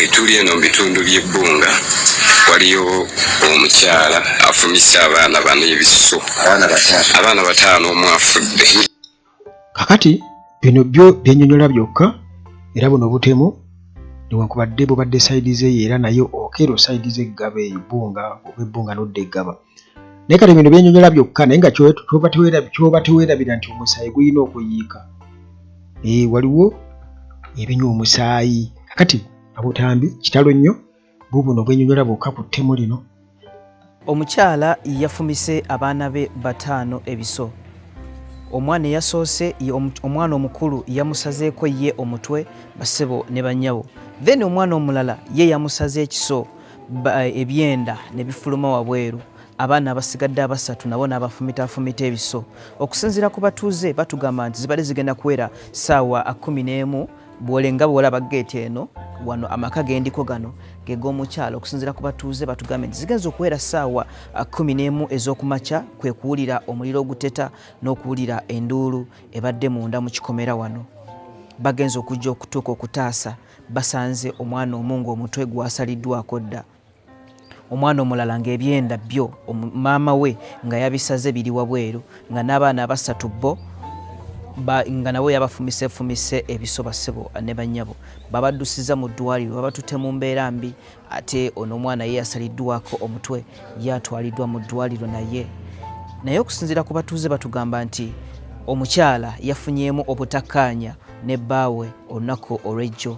Wetuli eno mu bitundu by'ebbunga waliyo omukyala afumise abaana bano ebiso, abaana bataano, omu afudde. Kakati bino byo byenyonyola byokka, era buno butemu newankubadde bubadde side zeeyo, era naye Okello side z'eggaba eyo Bbunga oba ebbunga nodda eggaba. Naye kati bino byenyonyola byokka, naye nga kyoba teweerabira nti omusaayi gulina okuyiika. Waliwo ebinywa omusaayi. Kakati abutambi kitalo nnyo bubuno bwenyonyola bwokka ku ttemu lino. Omukyala yafumise abaana be bataano ebiso. Omwana eyasoose, omwana omukulu yamusazeeko ye omutwe, basebo ne bannyabo. Then omwana omulala ye yamusaze ekiso, ebyenda ne bifuluma wabweru. Abaana abasigadde abasatu nabo n'abafumitafumita ebiso. Okusinziira ku batuuze, batugamba nti zibadde zigenda kuwera ssaawa 11 bwole nga bwolaba geeti eno wano, amaka gendiko gano geg'omukyala. Okusinziira ku batuuze, batugambye nti zigenza okuwera ssaawa 11 ez'okumakya kwe kuwulira omuliro oguteta n'okuwulira enduulu ebadde munda mu kikomera wano. Bagenza okujja okutuuka okutaasa, basanze omwana omu ng'omutwe gwasaliddwako dda, omwana omulala ng'ebyenda byo maama we nga yabisaze biri wabweru, nga n'abaana abasatu bo nga nabo yabafumisefumise ebiso. Basebo ne bannyabo, babaddusiza mu ddwaliro, babatutte mu mbeera mbi. Ate ono omwana ye yasaliddwako omutwe, ye atwaliddwa mu ddwaliro. Naye okusinziira ku batuuze, batugamba nti omukyala yafunyeemu obutakkaanya ne bbaawe olunaku olw'ejjo,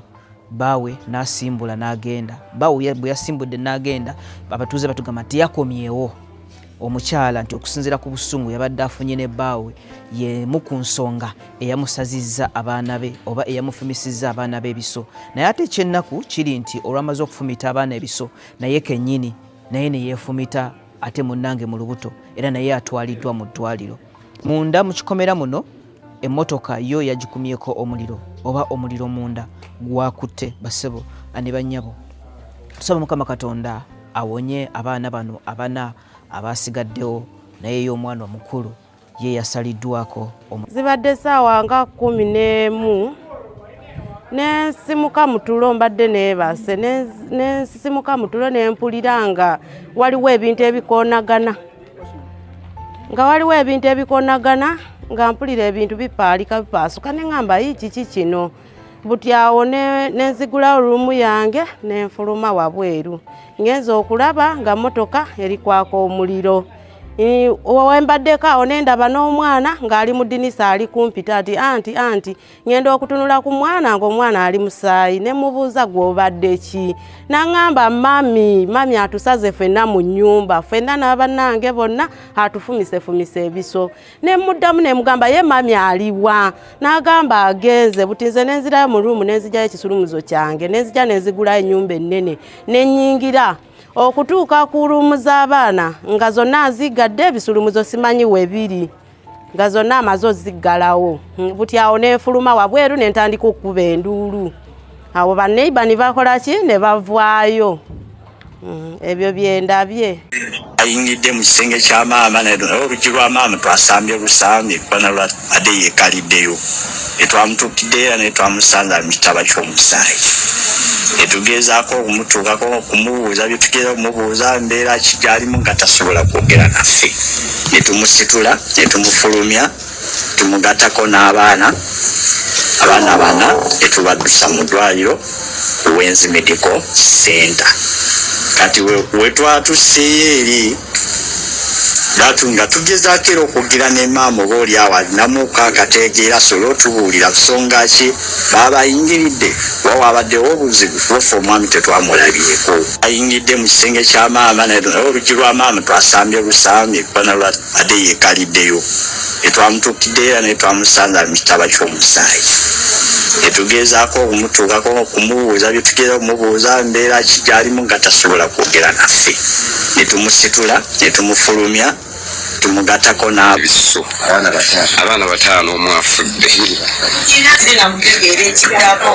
baawe n'asimbula n'agenda. Baawe bwe yasimbudde n'agenda, abatuuze batugamba nti yakomyewo omukyala, nti okusinziira ku busungu yabadde afunye ne bbaawe, yemu ku nsonga eyamusazizza abaana be oba eyamufumisizza abaana be ebiso. Naye ate ekyennaku kiri nti olwamaze okufumita abaana ebiso, naye kennyini naye ne yeefumita ate munnange mu lubuto, era naye atwaliddwa mu ddwaliro. Munda mu kikomera muno emmotoka yo yagikumyeko omuliro, oba omuliro munda gwakutte. Basebo ne bannyabo, tusaba Mukama Katonda awonye abaana bano abana abasigaddewo, naye ye omwana omukulu ye yasaliddwako. Zibadde saawa nga 11 nensimuka mutulo, mbadde neebase, nensimuka mutulo nempulira nga waliwo ebintu ebikoonagana, nga waliwo ebintu ebikoonagana, nga mpulira ebintu bipaalika, bipaasuka, neŋŋamba, "Yi, kiki kino?" Buti awo nenzigulawo room yange nenfuluma wabweru, ngenza okulaba nga motoka eri kwaka omuliro. Wembaddeko awo nendaba n'omwana ng'ali mu ddinisa, ali kumpita ati, "Auntie, auntie." Ngenda okutunula ku mwana ng'omwana ali musaayi, ne mubuuza, "Gw'obadde ki?" N'aŋŋamba, "Mummy, mummy atusaze ffenna mu nnyumba, ffenna n'abannange bonna atufumisefumise ebiso." Ne muddamu ne mugamba, "Ye mummy aliwa?" N'agamba, "Agenze." Buti nze nenzirayo mu room, nenzigyayo ekisulumuzo kyange, nenzija nenzigulayo ennyumba ennene, nenyingira okutuuka ku room z'abaana nga zonna nzigadde, ebisulumuzo simanyi we biri, nga zonna amaze oziggalawo. Buti awo nenfuluma wabweru nentandika okukuba enduulu. Awo baneiba ne bakola ki, ne bavaayo. Ebyo byendabye. Ayingidde mu kisenge kya maama, naye oluggi lwa maama twasambye lusambye kuba nalwo adde yeekaliddeyo. Etwamutuukidde era naye twamusanze ali mu kitaba ky'omusaayi. Etugezaako okumutuukako okumubuuza byetugeza okumubuuza, mbeera ki gyalimu, nga tasobola kwogera naffe. Ne tumusitula ne tumufulumya, tumugattako n'abaana, abaana bana, ne tubaddusa mu ddwaliro ku Wenzi Medical Center. Kati we twatuseeyo eri gatu nga tugezaako era okugira ne maama, oba oli awo alinamuuko akategeera asobole otubuulira nsonga ki baabayingiridde, oba wabaddewo obuzibu, kuba ffe omwami tetwamulabyeko. Ayingidde mu kisenge kya maama, naye oluggi lwa maama twasambye lusambye kuba nalwo adde yeekaliddeyo. Etwamutuukidde era naye twamusanze ali mu kitaba ky'omusaayi. Etugezaako okumutuukako okumubuuza byetugeza okumubuuza, mbeera ki gyalimu, nga tasobola kwogera naffe. Ne tumusitula ne tumufulumya, tumugattako ebiso, abaana bataano, omu afudde. Namutegeera ekiddako.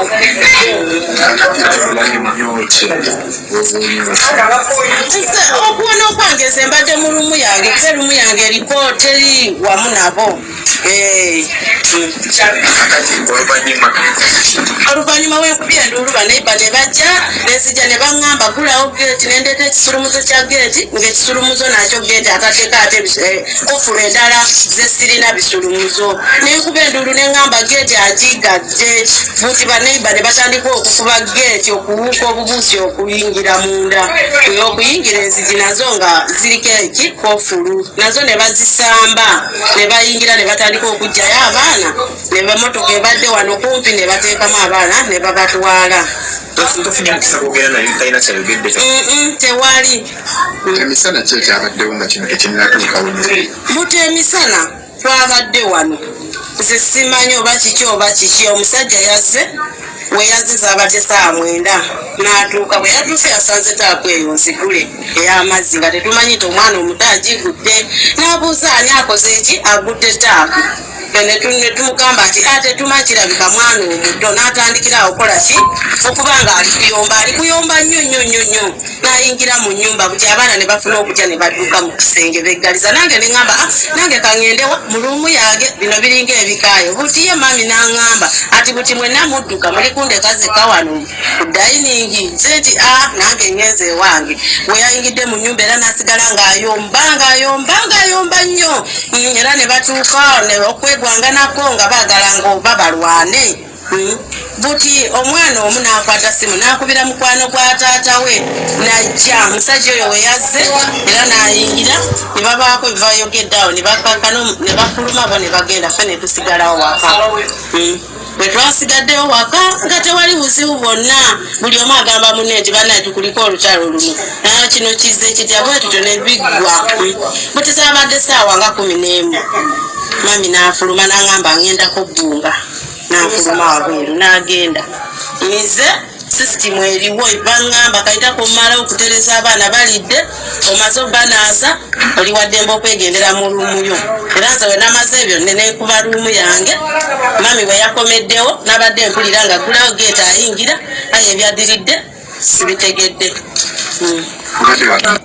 Nze okuwona okwange nze mbadde mu lumu yange kuba erumu yange eriko teri wamu nabo. Eh, Oluvannyuma wenkubye enduulu baneiba ne bajja nenzija ne baŋŋamba gulawo geeti nendeeta ekisulumuzo kya geeti ng'ekisulumuzo nakyo geeti ataddeko ate kufulu endala zesirina bisulumuzo nenkuba enduulu neŋŋamba geeti agigadde buti baneiba ne batandika okukuba geeti okuwuuka obubuusi okuyingira munda okuyingira enzigi nazo nga ziriko eki kofulu nazo ne bazisamba ne bayingira ne batandika okuggyayo abaana ne bamotoka ebadde wano kumpi ne bateekamu abaana ne babatwala. Tofunye mukisa kwogera naye talina kyayogedde? Tewali. Emisana ki ekyabaddewo nga kino tekinnatuukawo? Buti emisana twabadde wano, nze simanyi oba kiki oba kiki. Omusajja yazze, we yazze zaabadde 9:00 n'atuuka. Bwe yatuuse yasanze taapu eyo nzigule ey'amazzi nga tetumanyi nti omwana omuto agigudde. N'abuuza ani akoze eki agudde taapu. Ne tumugamba nti a tetumanyi, kirabika mwana omuto. N'atandikira awo okukola ki, okuba nga ali kuyomba, ali kuyomba nnyo nnyo nnyo nnyo, n'ayingira mu nnyumba. Buti abaana ne bafuna okutya ne badduka mu kisenge beggaliza. Nange ne ŋŋamba, ah, nange kaŋŋendewa mu luumu yange, bino biringa ebikaayo. Buti ye mami n'aŋŋamba ati buti mwenna mudduka muli kundeka zekka wano ku dining. Nze nti a nange ŋŋenze ewange. Bwe yayingidde mu nnyumba era n'asigala ng'ayomba ng'ayomba ng'ayomba nnyo. Era ne batuuka okwegwanganako nga baagala ng'oba balwane. Buti omwana omu n'akwata simu n'akubira mukwano gwa taata we najja. Omusajja oyo we yazze era n'ayingira ne babaako bye bayogedde awo ne bakakkana ne bafuluma bo ne bagenda, ffe ne tusigalawo waka. Bwe twasigaddewo waka nga tewali buzibu bwonna, buli omu agamba munne nti bannaye tukuliko olutalo luno, naye kino kizze kitya bwe tutyo ne biggwa. Buti zaabadde saawa nga 11, mami n'afuluma n'aŋŋamba ŋŋendako bbunga, n'afuluma wabweru n'agenda. Nze system eriwo baŋŋamba kayitako mmala okutereza abaana balidde, omaze obanaaza, oli waddembe okwegendera mu room yo. Era nze we namaze ebyo nenekuba room yange. Mami bwe yakomeddewo nabadde mpulira nga gulawo geeti ayingira, aye ebyaddiridde sibitegedde.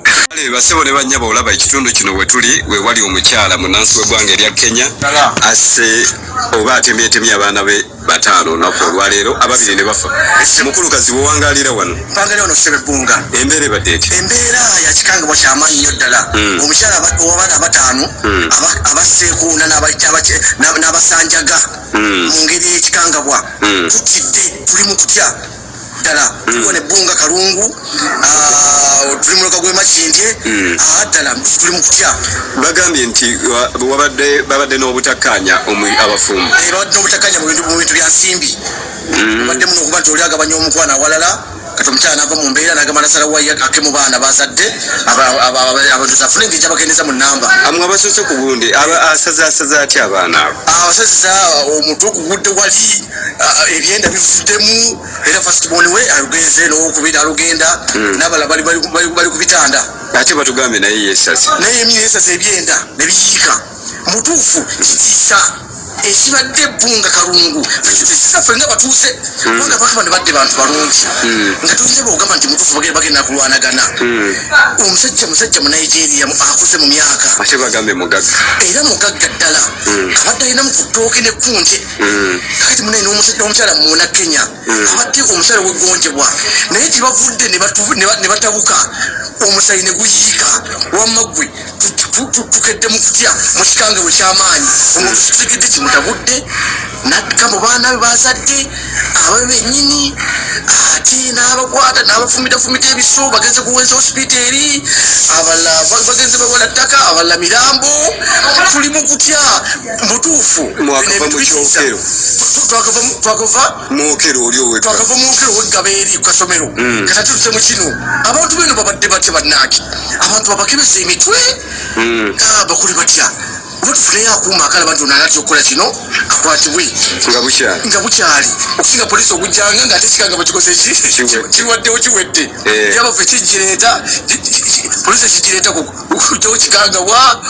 Kale basebo ne bannyabo, olaba ekitundu kino we tuli we wali omukyala munnansi w'eggwanga erya Kenya asse oba atemyetemye abaana be bataano olunaku olwaleero, ababiri ne bafa. Mukulu Kazibu, owangalira wano? Mpangala wano, Ssebebunga. Embeera ebadde etya? Embeera yakikangabwa kyamaanyi nnyo ddala. Omukyala ow'abaana abataano abasseekuuna n'abasanjaga mu ngeri ey'ekikangabwa. Tutidde, tuli mu kutya ddala. Tuwona ebbunga Kalungu, tuli muluka gw'e Makindye. Ddala tuli mu kutya. Bagambye nti babadde n'obutakkaanya abafumbo. Eh, babadde n'obutakkaanya mu bintu bya nsimbi. Badde muno okuba nti oli agabanya omukwano awalala, kati omukyala nava mu mbeera nagamba nasalawo ake mu baana bazadde abantu afune engeri gyabakendeza mu namba. Amwe abasoose ku gundi asaze atya abaana abo? Abasaziza omutwe gugudde wali, ebyenda bivuddemu, era first born we alugenze n'owokubiri alugenda n'abalala bali ku bitanda. Ate batugambye naye yesaze. Naye emini yesaze ebyenda ne biyiika. Mutuufu kitiisa ekibadde ebbunga Kalungu, fekitiisisa ffe nga batuuse, kubanga abantu bano badde bantu balungi nga tuyinza bwogamba nti mutuufu bagenda kulwanagana. Omusajja musajja mu Nigeria akuze mu myaka. Ate bagambye mugagga. Era mugagga ddala, abadde alinamu ku ttooke nekkunje. Kakati munaye n'omukyala muna Kenya abadde omukyala weggonjebwa, naye tebavudde ne batabuka, omusayi ne guyiika. Wamma ggwe tukedde mu kutya mu kikange bwe kyamaanyi. Omuntu tutegedde kimutabudde, nakka mu baana be bazadde ababe bennyini, ate n'abakwata n'abafumitafumita ebiso. Bagenze kuweza hospitaeri, abalala bagenze bawala ttaka, abalala mirambo. Tuli mu kutya mutuufu. Mwakava mu kyokero. Twakava Mwokero oli owekka. Twakava mu Okero weggaba eri ku kasomero. Kati ate tuse mu kino. Abantu beno babadde batya bannange? Abantu babakebeza emitwe. Ah, bakole batya? Oba tufuneyo akuuma akalaba nti ono anatya okukola kino, akwatibwe nga bukyali. Nga bukyali, okusinga poliisi okujjanga nga ate kikanga bakikoze ki? Kiwedde. Kiwaddewo, kiwedde. Yabaffe kigireeta, poliisi ekigireeta kujjawo kikangabwa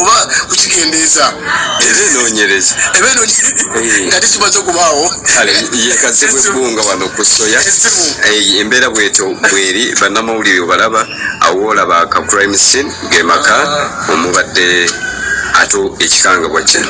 oba kukigendeeza. Era enoonyereza. Eba eno nga tekimaze okubaawo. Kale yekazibwa ebbunga wano ku soya. Ezibu. Embeera bwetyo bweri, bannamawulire obalaba awo, olaba ka crime scene, ge maka omubadde ate ekikangabwa kino.